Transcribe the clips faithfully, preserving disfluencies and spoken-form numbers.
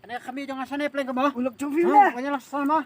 Ne khmih jong nga shane pleng ka mo. U lok jong phi. Ha, ne. Kane la sa mo.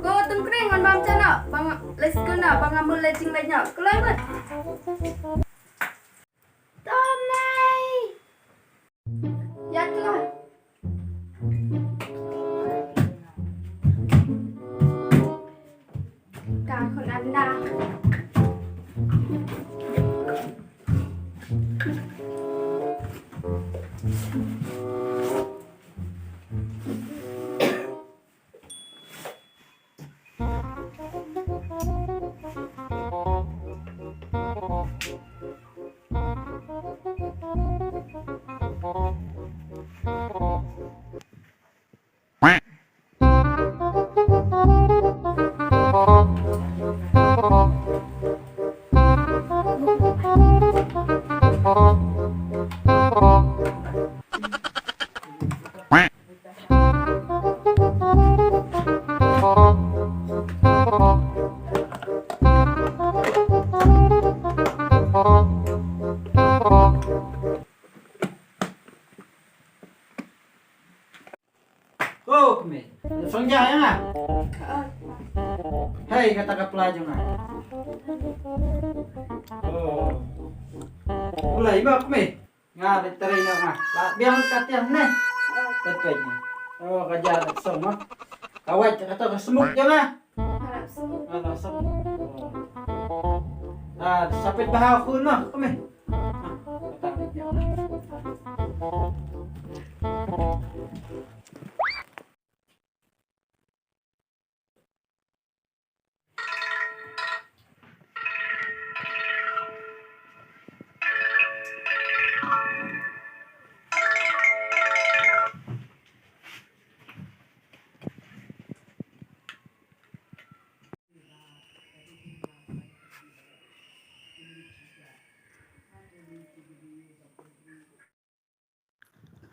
Ko tungkring ngan bam chana, bang let's go na, bang amul lejing lenya. Kelai mat. Tomei. Ya tu. Ka khun anda. Ko kmie, song ja ïa nga. Hei, kata ka pla jong nga. Oh. Ulai ba kmie. Nga dei tari na nga. La biang ka tiang ne. Tepeng. Oh, ka ja da song ma. Ka wai kata ka semuk jong nga. Nga la semuk. Ah, sapit bah aku na kmie.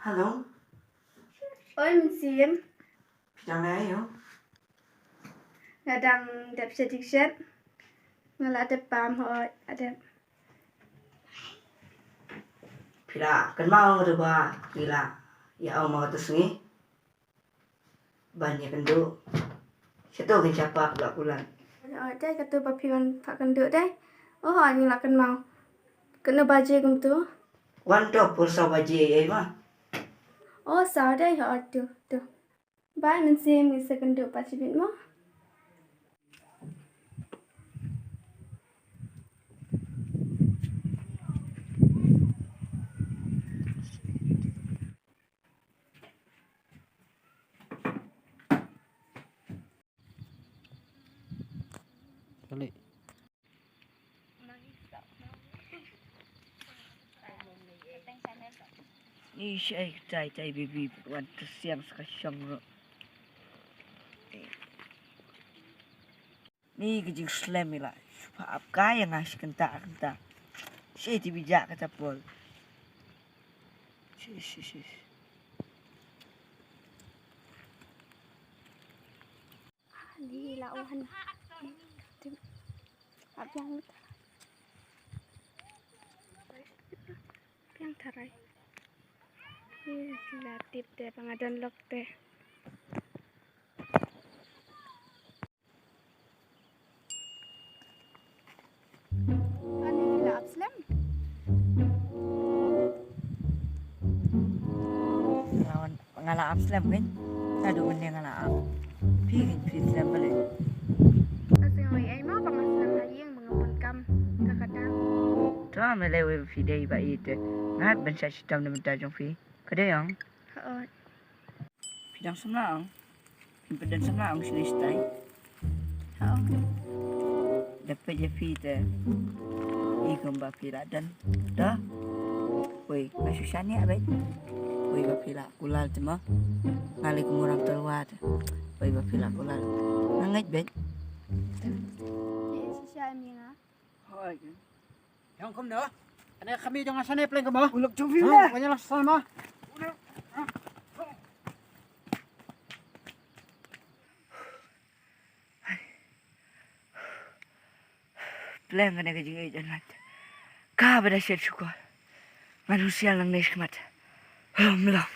Hello. Oi, Mynsiem. Phi dang leh aïu? Nga dang dep sha ding shet. Nga la dep bam hoi, la dep. Phi la kynmaw kata ba phi la ïa aw ma kata sngi? Ban ïa kynduh. Kato kan shapa ka la kulan. Oh, dei kato ba phi wan phah kynduh dei. Oh, ngi la kynmaw. Katno baje kumto? Wan to por saw baje ei ma. Oh, saw dei, oh, to, to. Bye, Mynsiem, ngi sa kynduh pat shibit mo. Kali. Ni shai tai tai bibi wan tu siang saka shong ro. Ni ka jingslem ila. Shuwa ap kai nga shi kynta kynta. Shi ti bija kata pol. Shi shi shi. Ni la wan. Ap yang. Biang tharai. Ih, la tip te, ba nga don lok te. Ani ki la ap slem. Nga la ap slem kan? Tadu mending nga la ap. Phi, phi slem balei? Ka seng wei ai mo ba nga slem ha ïing ba nga bun kam ka kata. To me lei wei ba phi dei ba ite. Ngat ban sa shitom na mynta jong phi. Ka dei ong? Hooid. Phi dang samla ong? Phi pyndan samla ong sini stai? Hooid. Da peit ïa phi te. I kumba phi la don. Da. Wei, nga shu shaniah beit. Wei ba phi la kulal te mo. Nga lei kum u rang tyrwa te. Wei ba phi la kulal. Nga ngeit beit. Ïa shisha em ïa nga. Hooid. Jong kumno? Kane ka kmie jong nga shane pleng kumno? U lok jong phi. Kane la sa ma. Pleng kane ka jingïeit jong nga. Kaba da shet shukor. Ngan husiar lang ne shikmat. Mlong.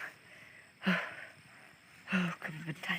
Ka bynta.